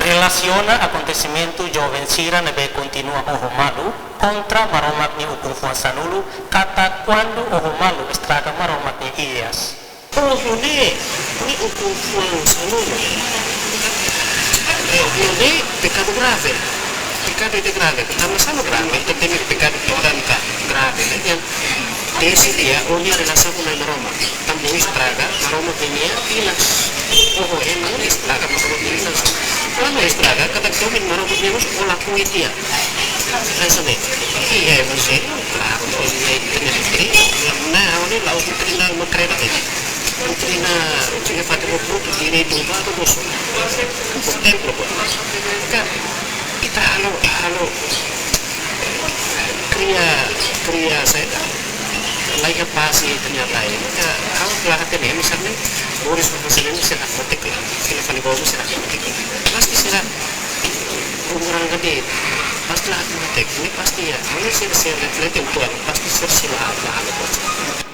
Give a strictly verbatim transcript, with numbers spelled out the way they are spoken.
Relasiona akontesimentu joven sira ne'ebé kontinua oho malu kontra Maromak nia ukun-fuan sanulu, katak kuandu oho malu estraga Maromak nia ideias. Oho ne'e, ne'e ukun-fuan sanulu. Eh, oho ne'e pekadu grave. Pekadu ida grave. Tanba sá mak grave? Ita temi pekadu todan ka grave, ne'e? Yang tesi dia, ó-nia relasaun ho Nai Maromak. Tanba estraga Maromak nia tinan. Oho, ema estraga Maromak nia tinan. Kuandu estraga, katak domin Maromak nia usu, ó lakohi tiha. Hanesan ne'e. I, eh, você, klaru, ó-nia ita-nia distri, na, ó-nia la'ós distri na, mak kreda tene. Distri na, distri na fatin rua-puluh, direitu ba, ba, ba, templu, ba. Kan, ita halo, halo, kria, kria, saida, laiha pás iha ita-nia rai. Maka, ha'u la hatene, misalnya, Boris ba fase ne'e, sira hakmatek, sira fali bobu, sira hakmatek. Maski sira, bumerangan de'it, pasti la hakmatek, ne'e pasti ya, mana sira, sira reflete utuan, pasti sira, sira la, la, la,